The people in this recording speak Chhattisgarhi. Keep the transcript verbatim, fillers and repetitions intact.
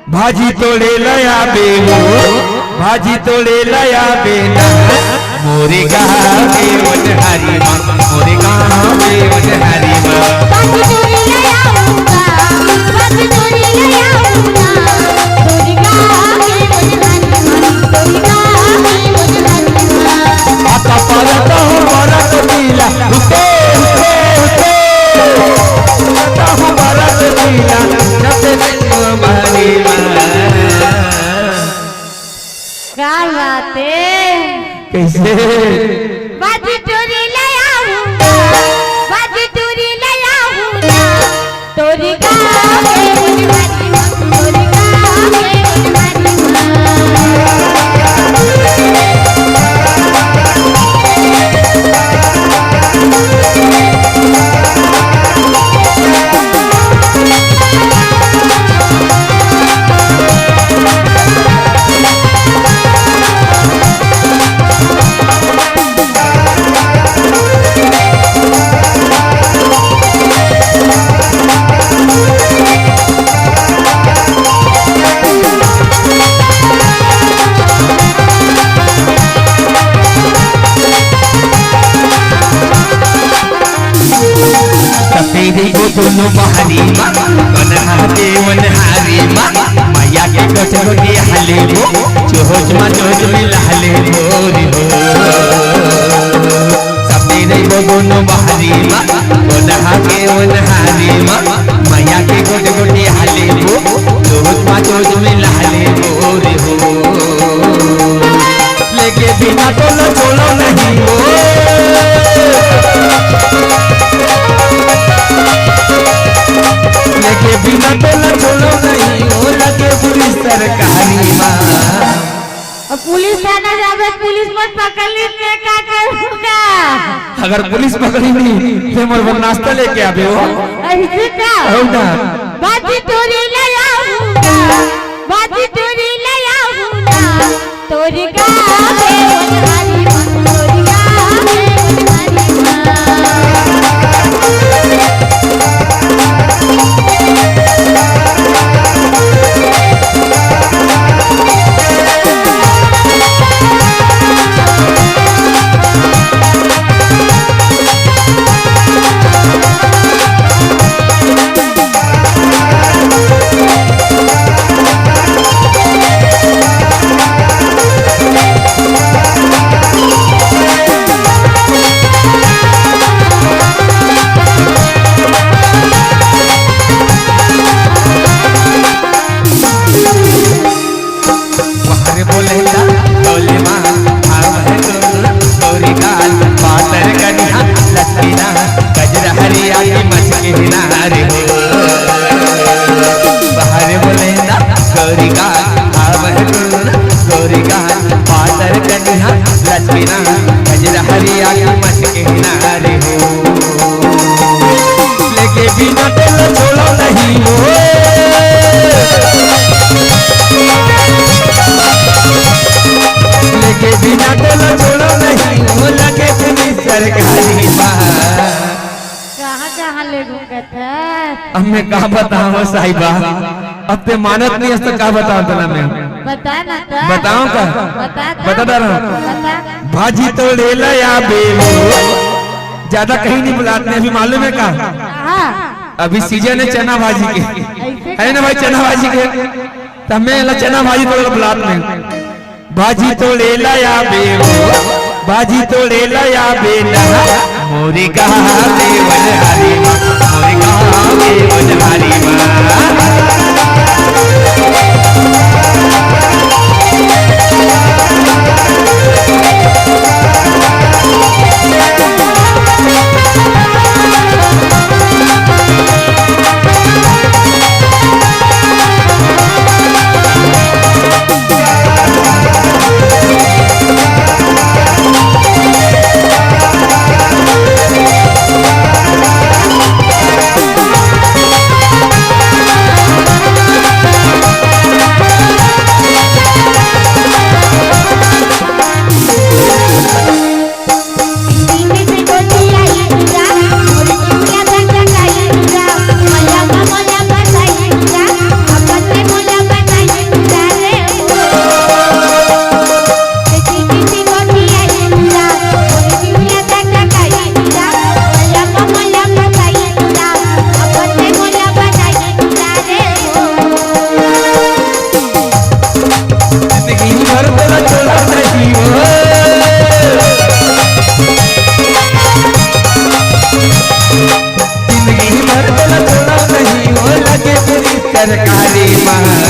भाजी तोड़े लया बेलो, भाजी तोड़े लया बेला, मोरे गाँव के वनहारी माँ, मोरे गाँव के वनहारी माँ। भाजी तोड़े लया बेला, भाजी तोड़े लया बेला, मोरे गाँव के वनहारी माँ, मोरे गाँव के वनहारी माँ। आता परत हूँ बरत पीला, हुते, हुते, हुते। आता हूँ बरत पीला, जब से तुम्हारी माँ। क्या बात है? कैसे? बाजी टूरी ले आऊंगा, बाजी टूरी ले आऊंगा, तोरी गाँव के उनहारी माँ, तोरी गाँव के उनहारी माँ। सफेद को दोनों बहारी माँ, बनहा के वनहारी माँ, मैया के गोठ गोठी हले वो, चोच मा चोच में लहले वो रे हो। सफेद को दोनों बहारी माँ, बनहा के वनहारी माँ, मैया के गोठ गोठी हले वो, चोच मा चोच में लहले वो रे हो। लेके बिना तोला छोड़ो नहीं हो, लेके बिना तोला छोड़ो नहीं हो, लगे पुलिस सरकारी माँ। अब पुलिस थाना जाबे, पुलिस मन पकड़ ली, मैं का करूँगा? अगर पुलिस पकड़ी नहीं, तो मोर बर नाश्ता लेके आबे हो। ऐसे का? हो ना। बाजी टूरी ले आऊंगा, बाजी टूरी ले आऊंगा, तोरी गावे वनहारी माँ, तोरी गावे वनहारी माँ। वहर बोलेला डोले माँ, आव है तू, तोरी गाल पातर कनिहा, लचकीना गजरा हरिया की मचके नारे हो। वहर बोलेला गोरी गाल, आव है तू, गोरी गाल पातर कनिहा, लचकीना गजरा हरिया की मचके नारे हो। लेके बिना तोला छोड़ो नहीं हो, लेके बिना तोला छोड़ो नहीं हो, लगे तुम्हें सरकारी माँ। कहाँ कहाँ ले घूमत है? अब मैं का बताऊँ साहिबा, अब ते मानत नहीं हस तो का बताऊँ तना मैं? बता ना तो। बताऊँ का? बता तो। बता दे रहा हूँ। बता। भाजी तोड़े लया बेलो। ज्यादा कहीं नहीं बुलाते, अभी मालूम है का? हाँ। अभी सीजन है चना भाजी के, ऐसे है ना भाई, चना भाजी के। तो मैं ला चना भाजी तोड़े बुलात में। भाजी तोड़े लया बेलो, भाजी तोड़े लया बेला, मोरी गावे वनहारी माँ, मोरी गावे वनहारी माँ। कारी मा